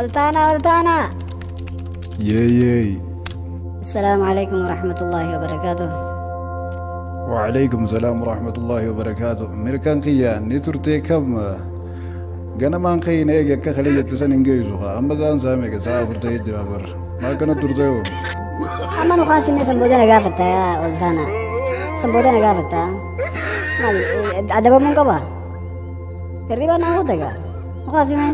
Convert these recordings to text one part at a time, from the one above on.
Oltaanaa, oltaanaa. Yee yee. Assalaamu alaikum warahmatullaahi wabarakaatuh. Waalaikum salaam warahmatullaahi wabarakaatuh. Mirkaan kiyya ni turtee kam ganamaan kiyna eege akka kalee jette san hin geessu haa amma sa'aan isaa meeqa sa'a 4 ta'ee jira bar maal kana turte hoo. Amma nu kaasinne san booda na gaafatta yaa oltaanaa. San booda na gaafatta. Maali adabamuun qaba? Hirriba naa fuute gaa. Nu kaasime.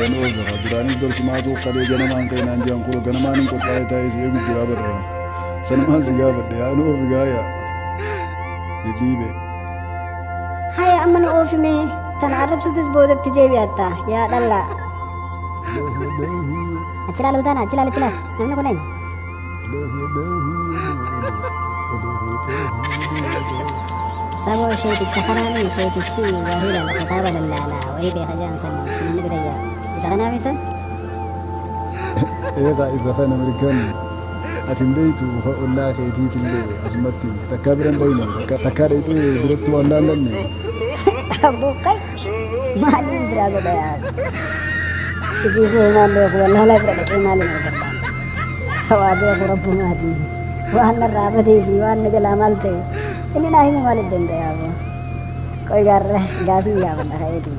Een oofe haa duraanis barsimaatu kalee ganamaan keenaan jiran kun ganamaan hin qophaa'e taa'ee si eegu jira barra. Sanumaan si gaafadhe yaa nu oofe gaaya. Hidhiibe. Haya amma nu oofime tana arrabsuutis boodatti deebi'atta yaa dhallaa. Achi ilaali oltaanaa, achi ilaali, achi ilaali. Namni kun eenyu? Saboo sheeticha kanaaf sheetichi wahii laala kitaaba lallaala wahii beeka jedhan san namni bira jira. Isa kanaaf isa? Eegaa isa kana mirkan ati hin beektu ollaa keetiitillee asumatti takkaa bira hin dhayne takkaa dhayxee biratti waan laallanne. Abbuqqay maaliin biraa godha yaa? Ifiifuu homaan beeku wallaalaa bira dhaqee maaliin argadhaan? Waa beeku rabbumaatii. Waan narraa badee fi waan na jalaa maal ta'e inni naa himu maaliif danda'a aboo? Qoy gaarra gaafiin gaafadha ka'eetu.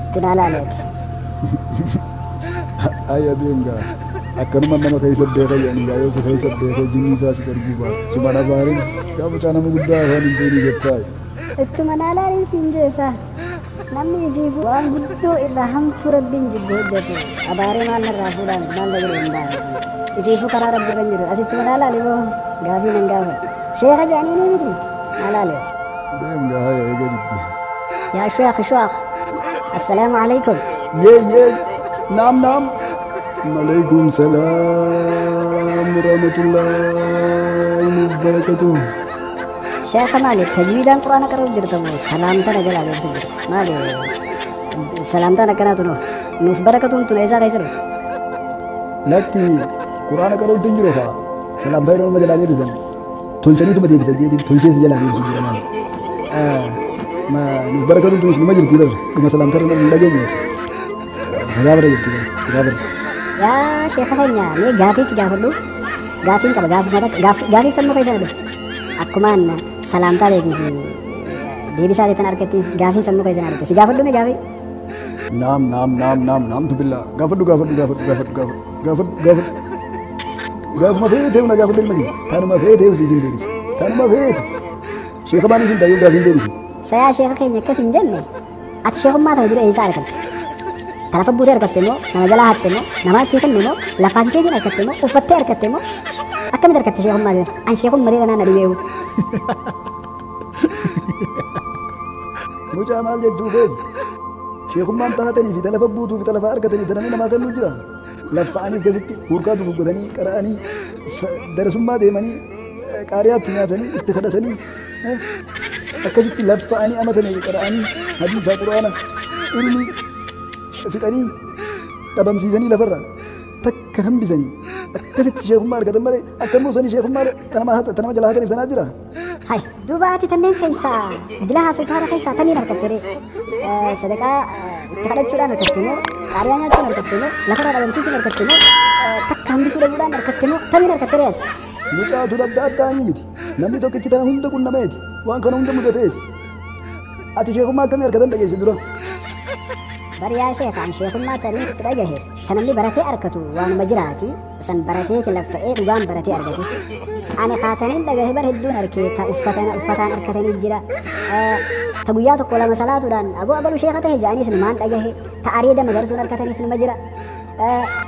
Itti naa laaleeti. Ayya deem gaa akkanuma nama keessa beeka jedhanii gaa yoo si keessa beekee jinni isaa si arguu baate sumaan afaarin gaa mucaa nama guddaa afaan hin beekne jettaayi. Ittuma naa laaliin siin jeesa. Namni ifiifu waan guddoo irraa hamtuu rabbiin jibbu hojjetu abaaree maal narraa fuudhaa miti maal na godhuu danda'a miti. Ifiifuu karaa rabbi irra hin jiru. Ati ittuma naa laali boo gaafii nan gaafadha. Sheeka jedhanii ni miti naa laaleeti. Deem gaa haya eega didde. Yaa sheekh sheekh assalaamu alaikum. Yee yee naam naam. Maaleykum salaam warahmatullaahi wabarakatuh. Sheekha maali tajwiidaan quraana qara'uuf jirta moo salaamtana jalaa deebisuuf jirta? Maali salaamtaan akkanaatu nuuf barakatuun tun eessaa keessa dhufte? Lakki quraana qara'uutti hin jiru kaa salaamtaa yeroo nama jalaa deebisan tolchaniituma deebisan jeetiin tolchees jalaa deebisu jira maali. Nuuf barakatuun tunis numa jirti bar dhuma salaamtaa irra hin dhageenyeeti. Nagaa bara jirti bar nagaa bara. Yaa sheekha keenya mee gaafii si gaafadhu gaafiin qaba gaafii sammuu keessa na dhufe. Akkumaan salaamtaa teetii fi deebisaa teetan argatti gaafiin sammuu keessa na dhufte. Si gaafadhu mee gaafii? Naam naam naam naam naamtu billaa gaafadhu gaafadhu gaafadhu gaafadhu gaafadhu gaafadhu gaafadhu. Gaafuma feeteef na gaafadhu ilma kiyya tanuma feeteef siif hin deebisa tanuma feete sheekha maaliif hin taayoo gaafii hin deebise. Sayaa sheekha keenya akkas hin jenne ati sheekummaa tana dura eessaa argatte? Ta lafa buutee argatte moo nama jalaa hatte moo namaa sii kenne moo lafaa si keetiin argatte moo uffattee argatte moo akkamitti argatte sheekummaa tana? An sheekummaa tanaan na dhibeehu. Mucaa maal jechuu feeti? Sheekummaan taatanii fi ta lafa buutuu fi ta lafa argatanii ta namni namaa kennuu jira. Laffa'anii akkasitti hurkaa duguggatanii qara'anii darasummaa deemanii qaariyaatti nyaatanii itti kadhatanii akkasitti laffa'anii amatanii qara'anii hadiisaa quraana ilmi fixanii dhabamsiisanii lafarra takka hambisanii akkasitti sheekummaa argatan malee akka immoo sanii sheekummaa ta nama jalaa hataniif tanaa jira. Hai, duuba ati tanneen keessaa dila haasoftu haala keessaa tamiin argatte ree? Sadaqaa itti kadhachuudhaan argatte moo qaariyaa nyaachuun argatte moo lafarraa dhabamsiisuun argatte moo takka hambisuu dhabuudhaan argatte moo tamiin argatte ree ati? Mucaatu adda addaanii miti. Namni tokkichi tana hunda qunnameeti. Waan kana hunda mudateeti. Ati sheekummaa akkamii argatan dhageesse dura? Bari yaa sheeka an sheekummaa tanii itti dhagahe ta namni baratee argatu waanuma jiraati san barateeti laffa'ee dhugaan baratee argate. Ani kaataniin dhagahe bar hedduun arke ta uffataan argatanii jira. Ta guyyaa tokko lama salaatuudhaan aboo abalu sheeka ta'e jedhanii sunumaan dhagahe ta areeda magarsuun argatanii sunuma jira.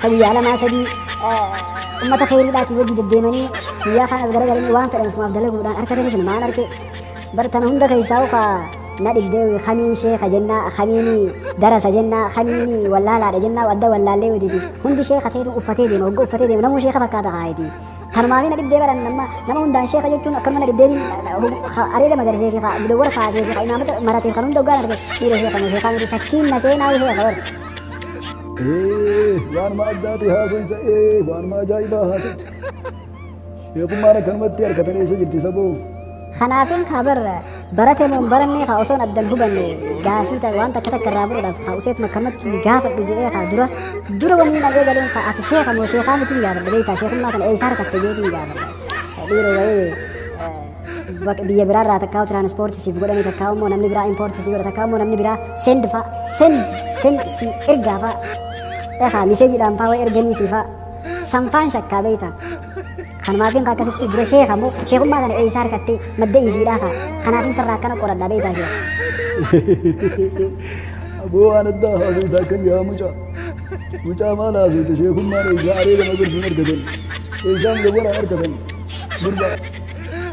Ta guyyaa lamaa sadii ummata khayriidhaatii wajji deddeemanii guyyaa kaan as garagalanii waan fedhan sumaaf dalaguudhaan argatanii sunumaan arke. Bar tana hunda keessaa kaa na dhibdee kamiin sheeka jennaa kamiin darasa jennaa kamiin wallaalaadha jennaa adda wallaallee wajji hundi sheeka ta'etu uffatee deema hogga uffatee deema namuu sheeka fakkaata kaayiti. Tanumaafi na dhibdee baran nama hundaan sheeka jechuun akkanuma na dhibdeetiin areeda magarsee fi bidowwara kaatee fi imaamata maratee kan hunda hoggaan arge dhiira sheeka moo sheekaa miti shakkiin na seenaa sheeka bara. Waanuma addaati haasoyta waanuma ajaa'ibaa haasoyta. Sheekummaan akkanumatti argatan eessa jirti saboo? Kanaafin kaa bar Barate moo hin barannee kaa osoon addan hubanne gaafii waan takka takka irraa bu'uudhaaf kaa useetuma akkamatti gaafadhu jedhee kaa dura dura waniin an eegaluun kaa ati sheeka moo sheekaa mitiin gaafadha beektaa sheekummaa kana eessaa harkatte jeetiin gaafadha. Dhiiroo wayii biyya biraarraa takkaa'u tiraanspoortii siif godhanii takkaa'u immoo namni biraa impoortii siif godha takkaa'u immoo namni biraa send fa'a send send si ergaa fa'a eegaa miseejiidhaan fa'a wayi erganii fi fa'a sanfaan shakkaa beektaa. Kanumaafin akkasitti dura sheeka moo sheekummaa kana eessaa harkattee madda isiidhaa kaa kanaafin farraa akkana qoradha beektaa sheeka. Aboo waan addaa haasofta akkan yaa mucaa. Mucaa maal haasofta sheekummaan eessaa areeda magarsuun argatan. Eessaan gawwaraan argatan. Gurbaa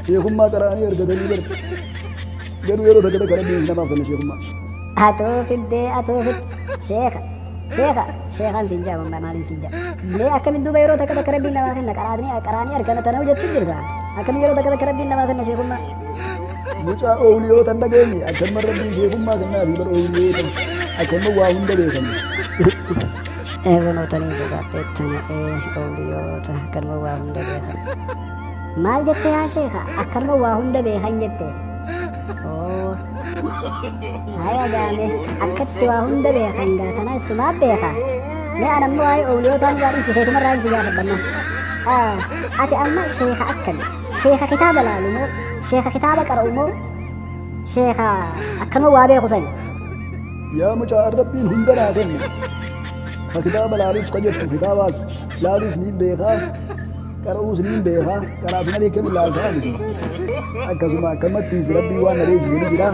sheekummaa qara'anii argatanii bar. Garuu yeroo takka takka rabbiin namaaf kenna sheekummaa. Atoo fiddee atoo fidde sheeka sheeka sheekaan siin jaa mammaa maaliin siin jaa. Mee akkamiin duuba yeroo takka takka rabbiin namaa kenna qaraanii qaraanii argana tana hojjechuu jirta. Akkamiin yeroo takka takka rabbiin namaa kenna sheekummaa. Mucaa oowliyoota hin dhageenye akkanuma rabbiin sheekummaa kennaafi bar oowliyoota akkanuma waa hunda beekan. Eebonootaniin sodaadheettana oowliyoota akkanuma waa hunda beekan. Maal jettee yaa sheeka akkanuma waa hunda beekan jette. Oo. Haya gaame akkatti waa hunda beekan gaa sana isumaa beeka. Mee an ammoo waa'ee oowliyootaan waan isi feetumarraa isi gaafadhanna. Ati amma sheeka akkami? Sheeka kitaaba laalu moo? Sheeka kitaaba qara'u moo? Sheeka akkanuma waa beeku sani? Yaa mucaa rabbiin hunda naa kenne. Ka kitaaba laaluus ka jettu kitaabaas laaluus niin beekaa qara'uus niin beekaa qaraatu malee kami laaltaa miti. Akkasuma akkamattiis rabbiin waan na beeksise ni jira.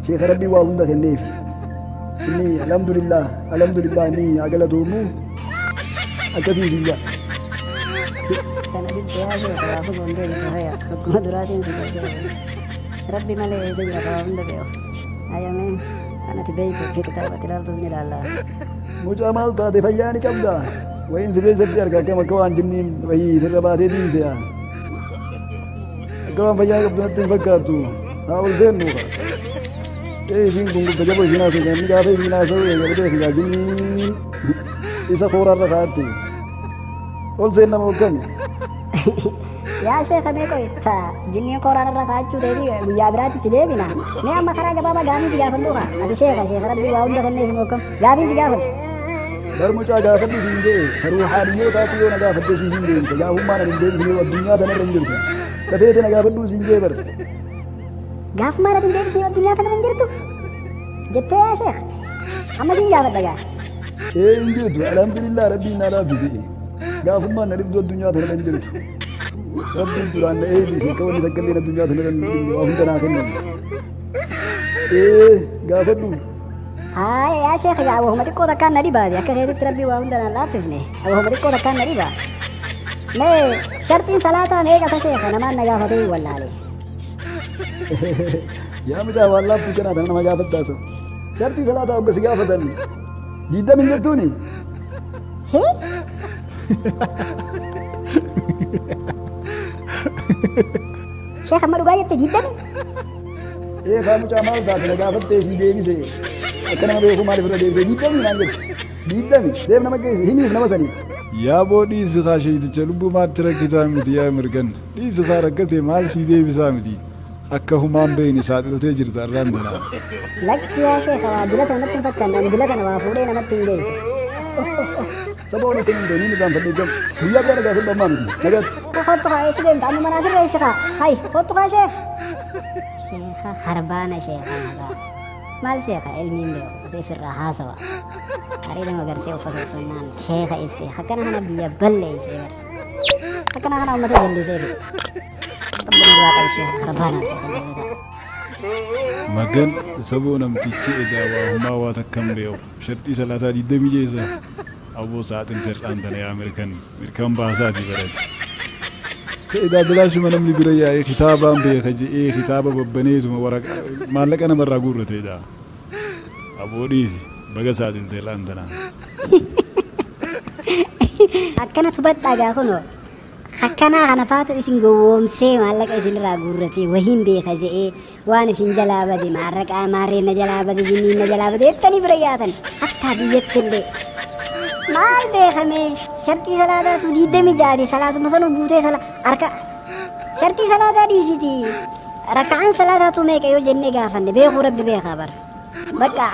Sheeka rabbiin waa hunda kenneefi. Inni alhamdulillah alhamdulillah inni haa galatoomu akkasiin siin jaa. Tana fiddee yaa sheeka waa fagoon deemtu haya akkuma duraatiin si gargaaru. Rabbi malee eessa jira waa hunda beeku. Haya mee anati beeytu fi kitaabatti ilaaltus ni ilaalla. Mucaa maal taate fayyaa ni qabda. Wayiin si keessatti arga akkam akka waan jinniin wayii sirra baatee diinse yaa. Akka waan fayyaa qabdu natti hin fakkaattu. Haa ol seennu kaa. Ee ishiin kun gubta jaboo ishiin haasa'u namni gaafa ishiin haasa'u eegalee beeku jinniin isa koorarra kaa'atte. Ol seen nama hoggami. Yaa sheeka mee qoyta jinniin kooraan irra kaa'achuu ta'ee guyyaa biraatti itti deebina. Mee amma karaa gabaabaa gaafii si gaafadhu kaa. Ati sheeka sheeka rabbii waa hunda kenneef hoggam gaafii si gaafadhu. Bar mucaa gaafadhu siin jedhe ka ruuxaaniyootaatu yoo na gaafatte siin hin deebisa gaafummaan ani hin deebisne addunyaa tanarra hin jirtu. Kafeete na gaafadhu siin jedhe bar. Gaafummaan ati hin deebisne addunyaa tanarra hin jirtu. Jettee yaa sheeka amma siin gaafadha gaa. Ee hin jirtu alhamdulillah rabbiin na laaffise. Gaafummaan na dhibdu addunyaa tanarra hin jirtu. Rabbiin duraan na eebbise akka wanni takka illee addunyaa tanarra hin dhibne waa hunda naa kennan. Ee gaafadhu. Haya yaa sheeka yaa wahuma xiqqoo takkaan na dhibaate akka keetitti rabbii waa hunda naan laaffifne wahuma xiqqoo takkaan na dhiba. Mee shartiin salaataa meeqa isa sheeka namaan na gaafatee hin wallaale. Yaa mucaa waan laaftuu kanaa tana nama gaafattaasa. Shartii salaataa hogga si gaafatan 20 hin jettuuni? Hee? Sheeka amma dhugaa jette 20? Ee kaa mucaa maal taate na gaafattee si deebise. Akka nama beeku maaliif irra deebite 20 naan jette. 20 deem nama geesse himiif nama saniif. Yaa boo dhiisi kaa sheeticha lubbumaatti rakkitaa miti yaa mirgan. Dhiisi kaa rakkate maal sii deebisaa miti. Akka humaan beeyne saaxiltee jirta irraan tanaa. Lakki yaa sheeka waa dila kana natti hin fakkaanne ani dila kana waa fuudhee namatti hin geessu. Saba waan akka hin deemne irraan fadhee gamu. Guyyaa biraa na gaafadhu ammaa miti. Nagaatti. Kottu kaa eessa deemta amma manaa sirreessi kaa. Hayi kottu kaa sheeka. Sheeka harbaana sheeka nagaa. Maal sheeka ilmiin beeku ifirraa haasawa. Areeda magarsee uffata uffannaan sheeka ibsee akkana kana biyya balleessee bar. Akkana kana uummata jallisee fixe. Rabbi duraa qabu sheeka harbaana sheeka jallata. Magan saboo namtichi edaa waa humaa waa takkan beeku. Shartii salaataa 20 jeessa. Aboo saaxilte irraan tana yaa mirkan mirkan baasaati barate. Seedaa bilaashuma namni bira yaa'ee kitaabaan beeka je'ee kitaaba babbaneetuma waraqaa maallaqa namarraa guurrateedha. Aboo dhiisi baga saaxilte irraan tana. Akkana tubadhaa gaa kunoo. Akkanaa kana faatu isin gowwoomsee maallaqa isinirraa guurratee wahiin beeka je'ee waan isin jalaa bade maarraqaa maarreen na jalaa bade jinniin na jalaa bade jettanii bira yaatan hattaa biyyatti illee. Maal beekame shartii salaataatu 26 salaatuma sanuu guutee sala harka shartii salaataa dhiisiti. Raka'aan salaataatu meeqa yoo jennee gaafanne beekuu rabbi beekaa bara. Bakka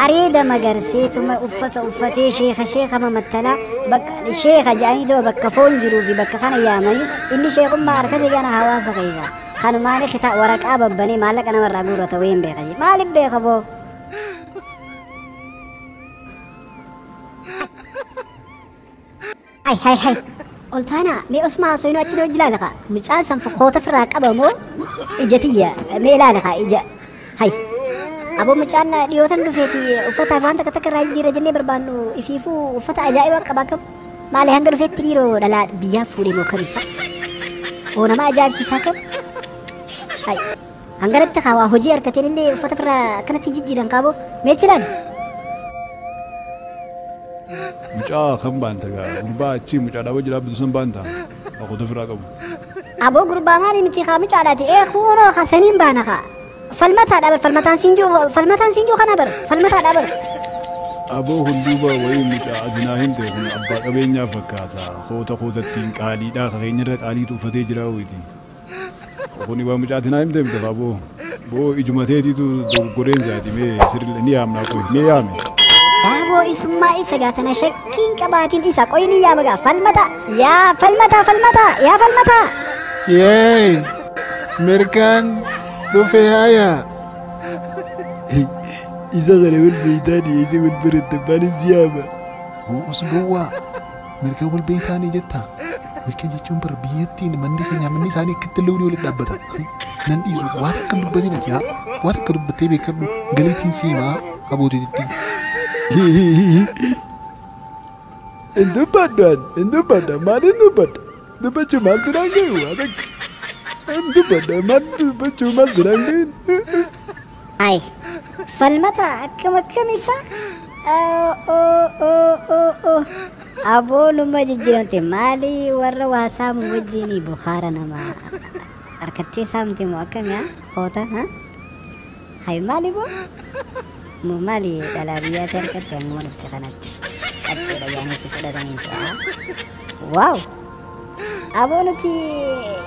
areeda magarseetuma uffata uffatee sheeka sheeka mamattalaa bakka sheeka jedhanii tuma bakka foon jiruu fi bakka kana yaamanii inni sheekummaa harkate gana hawaasa keessa. Kanumaan kitaa waraqaa babbanee maallaqa namarraa guurrata wayin beeka. Maaliif beeka boo? Ay hay hay. Oltaanaa mee osuma haasofnu achi hojii ilaala kaa. Mucaan san koota ofirraa qaba moo ija tiyya mee ilaala kaa ija. Hay. Aboo mucaan dhiyootan dhufeeti uffata waan takka takka irraa jijjiirra jennee barbaannu ifiifuu uffata ajaa'ibaa qaba akkam. Maali hanga dhufeetti dhiiroo dhalaa biyyaa fuudhee moo kamisa? Oo nama ajaa'ibsiisaa kam? Hay. Hanganatti kaa waa hojii harkateen illee uffata ofirraa akkanatti jijjiiran kaaboo mee chilaan? Mucaa kan baanta gaa gurbaa achii mucaa dhaaboo jira bitu san baanta qoota ofirraa qabu. Aboo gurbaa maali miti kaa mucaadhaati ee kuuroo kasaniin baana kaa. Falmataadha bar falmataan siinjuu kana bar falmataadha bar. Aboo hunduuba wayii mucaa azinaa hin ta'e kun abbaa qabeenyaa fakkaata hoota hootattiin qaaliidhaa keenyarra qaaliitu uffatee jira wayiiti. Kuni waa mucaa azinaa hin ta'e miti aboo boo ijumateetiitu dogoggoreen zaati mee sirri ni yaamnaa qoyi ni yaame. Aboo isummaa isa gaatana shakkiin qabaatiin isa qoyi ni yaama gaa falmata yaa falmata falmata yaa falmata. Yeey mirkaan dhufe haya. Isa kana wal beeytaanii isa wal barattan maaliif si yaama? Os gowwaa mirga wal beeytaanii jetta. Mirga jechuun bara biyyattiin manni keenya manni isaanii akkatti illee waliin dhaabbata. Nan dhiisu waan akka dubbatin ati haa waan akka dubbattee beekadhu galiitiin siimaa abooteetitti. Hin dubbadhu ani hin dubbadha maaliin dubbadha? Dubbachuu maaltu naan gahu waan akka hin dubbadha maal dubbachuu maaltu naan gahu? Ay falmata akkam akkam isa? Aboo numa jijjiiramte maali warra waa saamu wajjini bukaara nama harkattee saamte moo akkam yaa koota ha? Hay maali boo? Moo maali dhalaa biyyaatti harkatte amma dhufte kanatti qacceedha yaanii si fudhatanii si'a. Waaw! Aboo nuti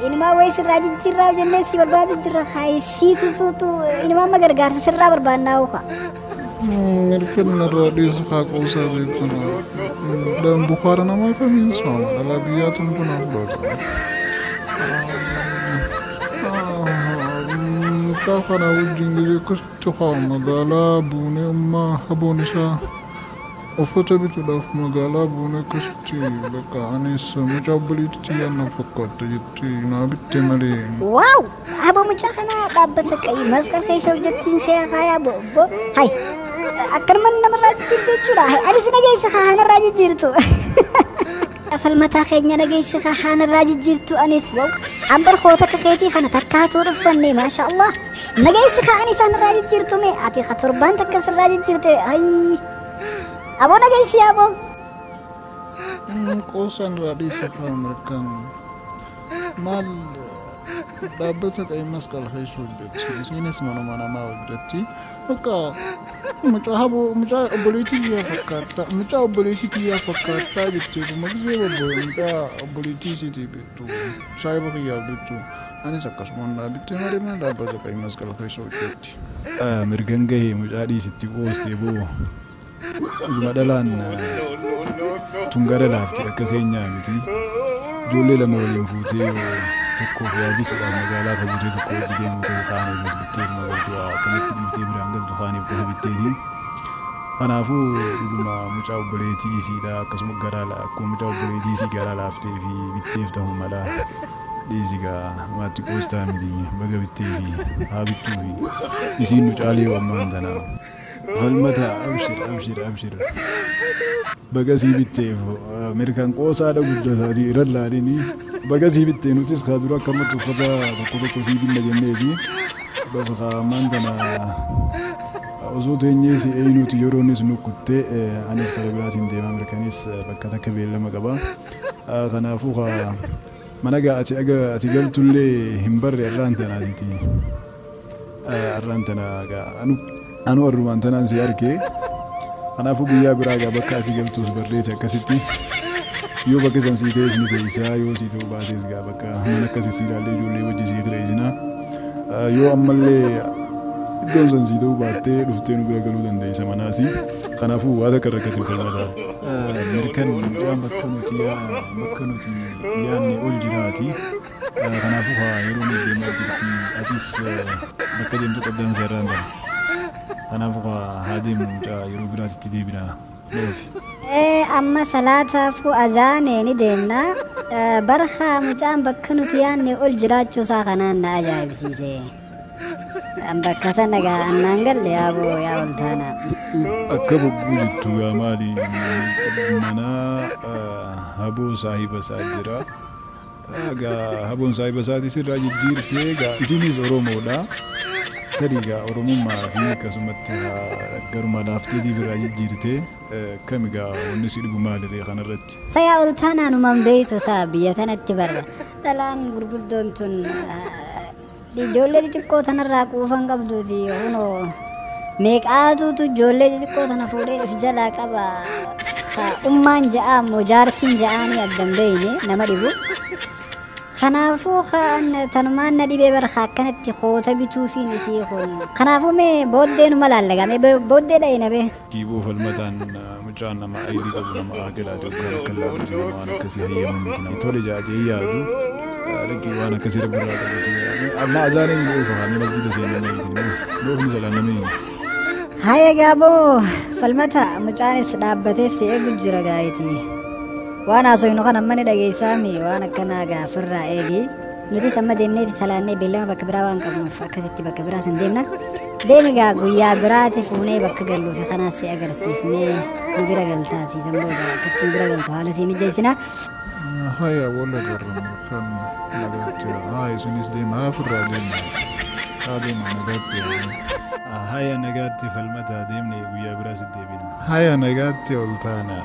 inumaa wayii sirraa jijjiirraa jennee si barbaadu jirra haayisiitu tuutu inumaa amma gargaarsa sirraa barbaannaa uka. Mirkan irraa dhiisa kaa qoosaa jechuudha. Dhaan bukaara namaa kamiin sooma dhalaa biyyaatu kun fudhata. Mucaa kana wajjin gisee akkasitti haa magaalaa buunee ummaa haboon isaa uffata bituudhaaf magaalaa buunee akkasitti bakka anis mucaa obboleettii xiyyaa na fakkaata jettee naa bitte malee. Waaw! Aboo mucaa kana dhaabbata qayi masqal keessa hojjettiin seera kaayaa bo hay akkanuma namarraa jijjiirtu jechuudha. Anis nageessa kaa hanarraa jijjiirtu. Falmataa keenya nageessa kaa hanarraa jijjiirtu anis waaw ambar koota akka keetii kana takkaatuu dhuffanne maasha Allah. Nageessa kaa anis hanarraa jijjiirtu mee ati ka torbaan takka sirraa jijjiirte hay. Aboo nageessi aboo. Qoosaan irraa dhiisa kaa mirkaan maal dhaabbata qayi masqal keessa hojjetti isiinis manuma namaa hojjetti bakka mucaa haboo mucaa obboleettii xiyyaa fakkaata mucaa obboleettii xiyyaa fakkaattaa jettee kuma gisee bobboo mucaa obboleettii isiitii bittu saayiba kiyyaa bittu anis akkasuma naa bittee malee mana dhaabbata qayi masqal keessa hojjetti. Mirgan gahee mucaa dhiisitti qoostee boo dhuguma dhalaan tungara laafti akka keenyaa miti ijoollee lama waliin fuutee tokkoof waa bituudhaaf magaalaa kabutee tokko hojii deemuu ta'e kaaniif as bittee magaltu waa akkanatti dhiibtee biraan galtu kaaniif qofa bitteeti. Kanaafuu dhuguma mucaa obboleettii isiidha akkasuma garaa akkuma mucaa obboleettii isii garaa laaftee fi bitteef ta'uu mala dhiisi gaa maatti qoostaa miti baga bittee fi haa bittuu fi isiin nu caalee ammaan tana. Falmata abshir abshir abshir. Baga sii bitteef mirkaan qoosaadha guddataatii irra laalinii baga sii bittee nutis kaa dura akkamatti uffata tokko tokko sii binna jenneeti. Bas kaa ammaan tana osoo teenyee si eenyuuti yeroonis nu kuttee anis karaa biraatiin deema mirkanis bakka takka beellama qaba. Kanaafuu kaa mana gaa ati aga ati galtullee hin barre irraan tanaatiiti. Irraan tana gaa anu arrumaan tanaan si argee kanaafuu guyyaa biraa gaa bakka asii galtuus barreete akkasitti yoo bakka san sii ta'es ni teessaa yoo sii ta'uu baates gaa bakka mana akkasii si ilaallee ijoollee wajji sii fileessinaa. Yoo ammallee iddoon san sii ta'uu baattee dhuftee nu bira galuu dandeessa manaasi. Kanaafuu waa takka rakkatiin falmataa. Mirkan mucaan bakka nuti yaadne ol jiraati. Kanaafuu haa yeroo nu deemaa jirti atis bakka deemtu qabdaan seerraan ta'a. Kanaafuu haa deemnu mucaa yeroo biraatitti deebina. Amma salaataafuu azaanee ni deemna. Barhaa mucaan bakka nuti yaadne ol jiraachuu isaa kanaan na ajaa'ibsiise. Bakka sana gaa annaan galle yaaboo yaa ol taana. Akka bobbuu jettu gaa maali mana haboo saahiba isaa jira. Gaa haboon saahiba isaatis irraa jijjiirtee gaa isinis Oromoodha. Tarii gaa Oromummaa fi akkasumatti garuma laafteetiif irraa jijjiirtee kami gaa wanni si dhibu maalirree kanarratti. Sayaa ol taanaa numan beeytu isaa biyya tanatti barra. Dhalaan gurguddoon tun ijoollee xixiqqoo tanarraa quufan qabduuti kunoo meeqaatuutu ijoollee xixiqqoo tana fuudhee if jalaa qaba. Ummaan ja'aa immoo jaartiin ja'aanii addan beeyne nama dhibu. Kanaafuu tanumaan na dhibee barra akkanatti koota bituufiin isii kun. Kanaafuu mee booddee numa laallaga mee booddee dha'ina bee. Kiiboo falmataan mucaan nama ayilii qabu nama aqilaati hoggaan akka laaluti nama waan akkasii hayyamu miti nama tole jaajee yaadu lakkii waan akkasii rabbi irraa qabuti. Amma azaaniin ni oofa haa masgiida seenuu ni oofni salaannamee. Haya gaaboo falmata mucaanis dhaabbatee si eegu jira gaayiti. Waan haasofnu kan amma ni dhageessaami waan akkanaa gaafirraa eegi. Nutis amma deemneeti salaannee beellama bakka biraa waan qabnuuf akkasitti bakka biraa san deemna. Deemi gaa guyyaa biraati fuunee bakka galluufi kanaas si agarsiifnee nu bira galtaa siisan booda akkattiin bira galtu haala sii mijeessina. Haya wal agarra kan nagaatti. Haa isinis deema haa ofirraa deema. Haa deema nagaatti. Haya nagaatti falmataa deemne guyyaa biraa sitti deebina. Haya nagaatti ol taana.